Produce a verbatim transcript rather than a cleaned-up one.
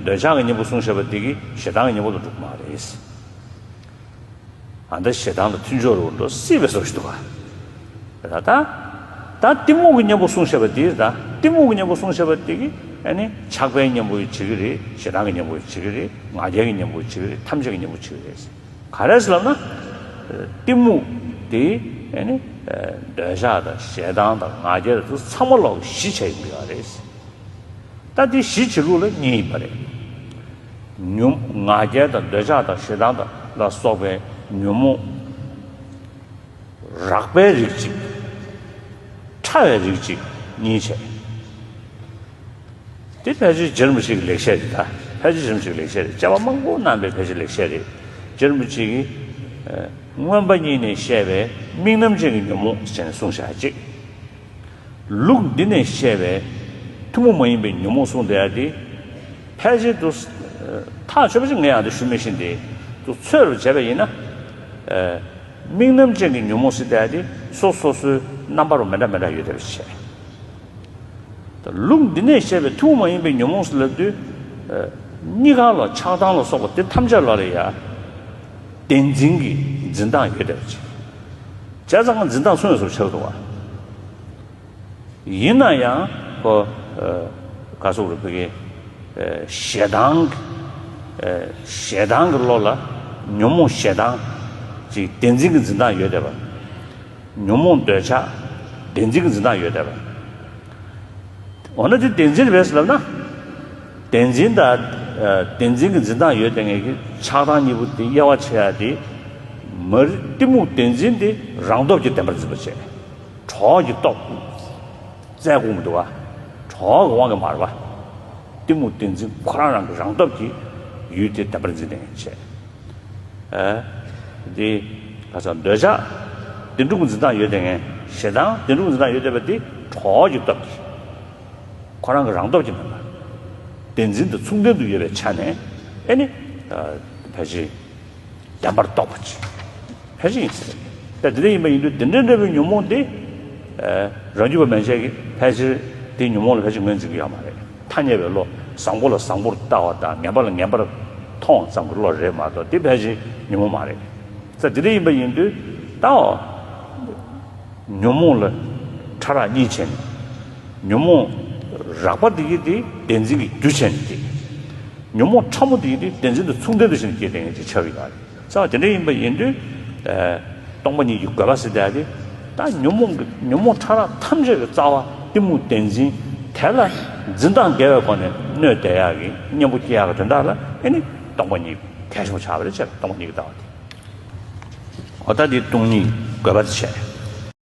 འདོད་ཆགས་ཀྱི་གཉེན་པོ་གསུངས་བཞག་པ་དེ་གི་ཞེ་སྡང་གི་གཉེན་པོ་ལ་འགྲོ་གི་མ་རེད། ཨ་ད་ཞེ་སྡང་དང་མཐུན་ཕྱོགས་རུ་འགྲོ་སྲིད་པའི་བཟོ་ཞིག་འདུག་ག་ད་ད་ད་གཏི་མུག་གི་གཉེན་པོ་གསུངས་བཞག་པ་དེ་ད་གཏི་མུག་གི་གཉེན་པོ་གསུངས་བཞག་པ་དེ་གི་ཨ་ནི་ཆགས་པའི་གཉེན་པོ་བྱེད་ཀྱི་རེད། ཞེ་སྡང་གི་གཉེན་པོ་བྱེད་ཀྱི་རེད། ང་རྒྱལ་གྱི་གཉེན་པོ་བྱེད་ཀྱི་རེད། ཐམས་ཅད་ཀྱི་གཉེན་པོ་བྱེད་ཀྱི་རེད། ག་རེ་ཟེར་ལབ་ན། གཏི་མུག་དེ་ཨ་ནི་འདོད་ཆགས་དང་ཞེ་སྡང་དང་ང་རྒྱལ་དང་ཚང་མ་ལོག་གི་གཞི་བྱས་ཡིན་པ་རེད། ད་དེ་གཞི་བྱེད་ལུགས་ལ་གཉིས་ཡིན་པ་རེད། ཉོན་ང་རྒྱལ་དང་འདོད་ཆགས་དང་ཞེ་སྡང་དང་ལ་སོགས་པའི་ཉོན་མོངས་རགས་པའི་རིགས་གཅིག་ཕྲ་བའི་རིགས་གཅིག་གཉིས་བྱས། དེ་ཕལ་ཆེར་རྗེ་རིན་པོ་ཆེ་གི་ལེགས་བཤད་རེད། ད་ཕལ་ཆེར་རྗེ་རིན་པོ་ཆེ་གི་ལེགས་བཤད་རེད། དཔྱད་པ་མང་པོ་གནང་པའི་ཕལ་ཆེར་ལེགས་བཤད་རེད། རྗེ་རིན་པོ་ཆེ་གིས་མངོན་པ་གཉིས་ནས་བཤད་པའི་དམིགས་རྣམ་ཅན་གྱི་ཉོན་མོངས་ཟེར་ནས་གསུངས་བཞག་ཅིག་ལུགས་འདི་ནས་བཤད་པའི་ཐུན་མོང་མ་ཡིན་པའི་ཉོན་མོངས་གསུངས་བསྡད་ཡ་དེ། ཕལ་ཆེར་དུ་ཐག་ཆོད་པ་ཞིག་ངས་ཡང་དེ་ཞུ་མི་ཤེས་ཏེ། དུ་ཚོད་རུ་བྱས་པ་ཡིན་ན། དམིགས་རྣམ་ཅན་གྱི་ཉོན་མོངས་ཟེར་བསྡད་ཡ་དེ་སོ་སོ་སོའི་རྣམ་པ་རུ་མི་འདྲ་མི་འདྲ་ཡོད་བསྡད་པ་བྱས། ད་ལུགས་འདི་ནས་བཤད་པའི་ཐུན་མོང་མ་ཡིན་པའི་ཉོན་མོངས་ཟེར་ལབ་དུས། གཉིས་ཀ་ལ་ཆགས་སྡང་ལ་སོགས་པ་དེ་ཐམས་ཅད་ལ་ལ་ཡ། བདེན་འཛིན་གྱི་འཛིན་སྟངས་ཡོད་བསྡད་པ་བྱས། བྱས་ཙང་འཛིན་སྟངས་མཚུངས་ཡོད་བཟོ་ཆགས་འདུག་བ། ཡིན་ན་ཡང་ཁོ། ག་སོགས་རུ་བོད་ཀྱི། ཞེ་སྡང་གི། ཞེ་སྡང་གི་བློ་ལ་ཉོན་མོངས་ཞེ་སྡང་ཅིག་བདེན་འཛིན་གྱི་འཛིན་སྟངས་ཡོད་བསྡད་པ། ཉོན་མོངས་འདོད་ཆགས་བདེན་འཛིན་གྱི་འཛིན་སྟངས་ཡོད་བསྡད་པ། འོ་ན་དེ་བདེན་འཛིན་རེད་ཟེར་ལབ་ན། བདེན་འཛིན་དང་། བདེན་འཛིན་གྱི་འཛིན་སྟངས་ཡོད་བསྡད་མཁན་གྱི་ཆགས་སྡང་གཉིས་པོ་དེ་དབྱེ་བ་ཕྱེ་ཡ་དེ། མ་རེད། གཏི་མུག་བདེན་འཛིན་དེ་རང་སྟོབས་ཀྱིས་བདེན་པར་འཛིན་པ་བྱས། གྲོགས་ཀྱི་སྟོབས་བཙལ་དགོས་མི་འདུག་བ། གྲོགས་ཀྱི་དབང་གིས་མ་རེད་བ། གཏི་མུག་བདེན་འཛིན་ཁོ་རང་རང་གི་རང་སྟོབས་ཀྱིས་ཡུལ་དེ་བདེན་པར་འཛིན་ནས་བྱས། ཨ། འདི་ག་ས་འདོད་ཆགས་བདེན་གྲུབ་ཀྱི་འཛིན་སྟངས་ཡོད་བསྡད་མཁན། ཞེ་སྡང་བདེན་གྲུབ་ཀྱི་འཛིན་སྟངས་ཡོད་བསྡད་པ་དེ་གྲོགས་ཀྱི་སྟོབས་ཀྱིས། ཁོ་རང་གི་རང་སྟོབས་ཀྱིས་མིན་པ། བདེན་འཛིན་དང་མཚུངས་ལྡན་དུ་ཡོད་པའི་ཆ་ནས་ཨེ་ནི། ཕལ་ཆེར་བདེན་པར་རྟོགས་པ་ཅིག་ཕལ་ཆེར་ཡིན་ཟེར། ད་དེ་འདྲ་ཡིན་པ་ཡིན་དུས་དེ་འདྲ་འདྲ་བའི་ཉོན་མོངས་དེ། རང་རྒྱུད་པ་མན་ཆད་ཀྱིས་ཕལ་ཆེར་དེའི་ཉོན་མོངས་ལ་ཕལ་ཆེར་ངོས་འཛིན་གྱི་ཡོད་མ་རེད། ཐ་སྙད་པའི་བློ་བཟང་པོ་ལ་བཟང་པོར་ལྟ་བ་དང་ངན་པ་ལ་ངན་པར་མཐོང་བ་ཙམ་གྱི་བློ་རེད་མ་གཏོགས་དེ་ཕལ་ཆེར་ཉོན་མོངས་མ་རེད། ད་དེ་འདྲ་ཡིན་པ་ཡིན་དུས་ད། ཉོན་མོངས་ལ་ཕྲ་རགས་གཉིས་བྱས་ནས། ཉོན་མོངས་རགས་པ་དེ་གི་དེ་བདེན་འཛིན་གྱི་རྒྱུ་བྱས་ནས་སྐྱེས། ཉོན་མོངས་ཕྲ་མོ་དེ་གི་དེ་བདེན་འཛིན་དང་མཚུངས་ལྡན་དུ་བྱས་ནས་སྐྱེས་བསྡད་མཁན་ཅིག་ཆགས་ཀྱི་ཡོད་རེད། ས་དེ་འདྲ་ཡིན་པ་ཡིན་དུས། སྟོང་པ་ཉིད་ཀྱི་དགོས་པ་ཟེར་བསྡད་དེ། ད་ཉོན་མོངས་ཀྱི་ཉོན་མོངས་ཕྲ་རགས་ཐམས་ཅད་ཀྱི་རྩ་བ་གཏི་མུག་བདེན་འཛིན་དེ་ལ་འཛིན་སྟངས་འགལ་བའི་སྒོ་ནས་གནོད་བསྡད་ཡག་གི་གཉེན་པོ་སྐྱེ་ཡག་གི་དོན་དག་ལ་ཨེ་ནི་སྟོང་པ་ཉིད་གལ་ཆེན་པོ་ཆགས་པ་རེད་ཅེས་སྟོང་པ་ཉིད་ཀྱི་ལྟ་བ་དེ། འོ་ད་འདི་སྟོང་ཉིད་དགོས་པ་དེ་བྱས།